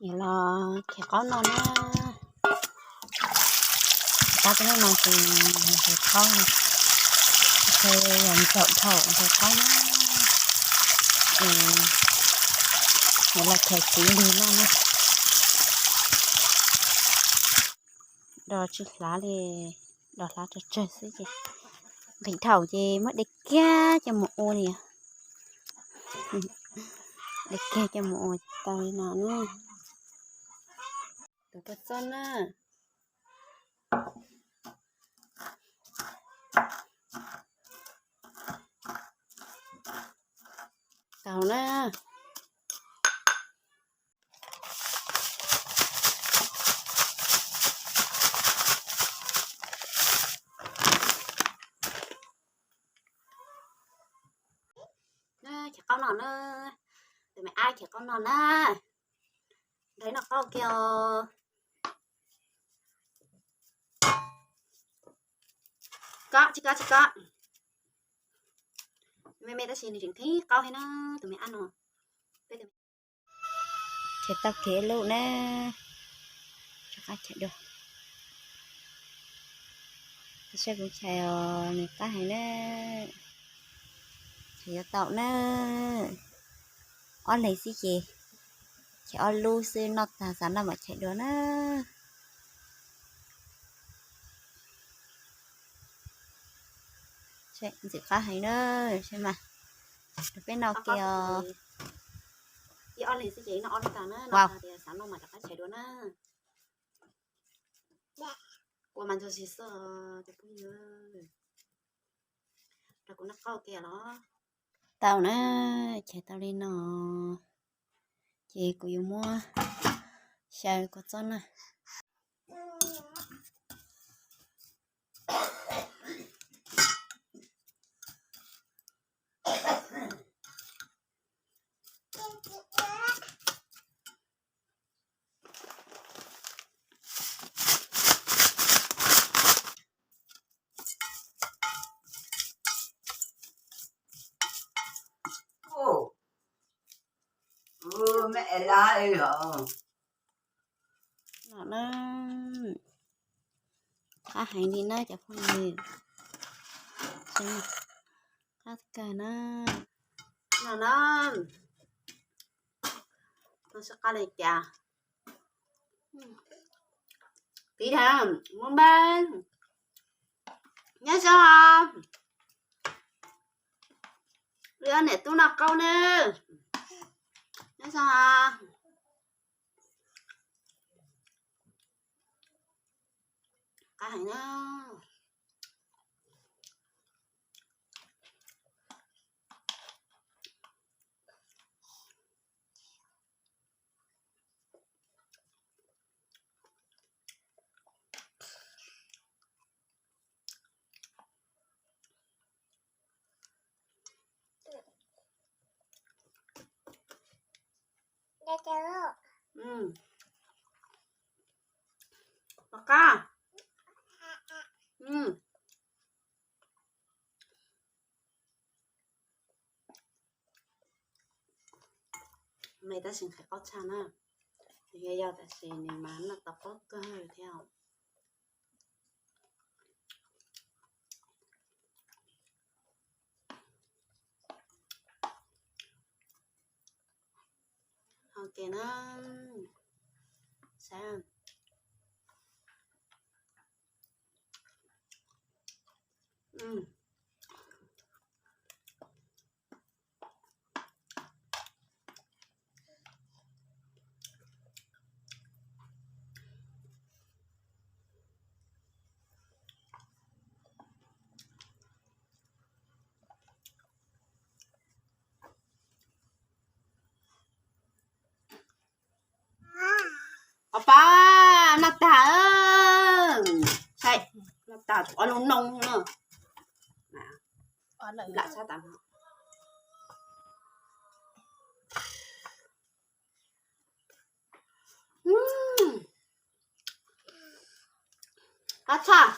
Yuav los khev qaub no na. Qab no ces khev qaub, khev yog ntxaum dhau khev qaub na. Yuav los khev txiv lig no na. Do tsis hlav li, do hlav tsawg tsawg xwb ces nqhis dhau ces muab de kiag coj mus ua li. De kiag coj mus ua tau li no na. Tus kua txob na. Tau na. Khev qaub no na, tus me ab khev qaub no na. Nrog noj qaub kiag os. Kob tsis kob tsis kob. Me me tab sis nws tseem qhib qaub heev na, tus me ab no. Khev tau khev lub na, rov qab khev dua. Saib kuv chais os, nws qab heev na. Khev yuav tau na. Ob leeg xwb ces khev ob lub xwb, noj tag xav noj mam chais dua na. Ntxim qab heev na, saib mas. Rau peb noj kiag os. Ib ob leeg xwb ces noj ob lub tag na, noj tag tias xav noj mas rov qab chais dua na. Kua mas ntsuag zig xwb cov phooj ywg. Rau kuv noj qaub kiag los. Tau na, chais tau li no ces kuv yuav muab xyaw kua txob na. Qab heev li na cov phooj ywg, qab kawg na. No na, no sib qab li cas. Tiv thab muab npab, nyob zoo os. Wb ob niam tub noj qaub ne, nyob zoo os. Qab heev na. Qab. Me tab sis qhov qaub tshaj na, nws yog yog tab sis nws mas noj tau qaub kawg thiab. Ok na, saib. Au pab, noj tag, saib, noj tag ob lub noob no. Lam sab tas no. Qab tshaj.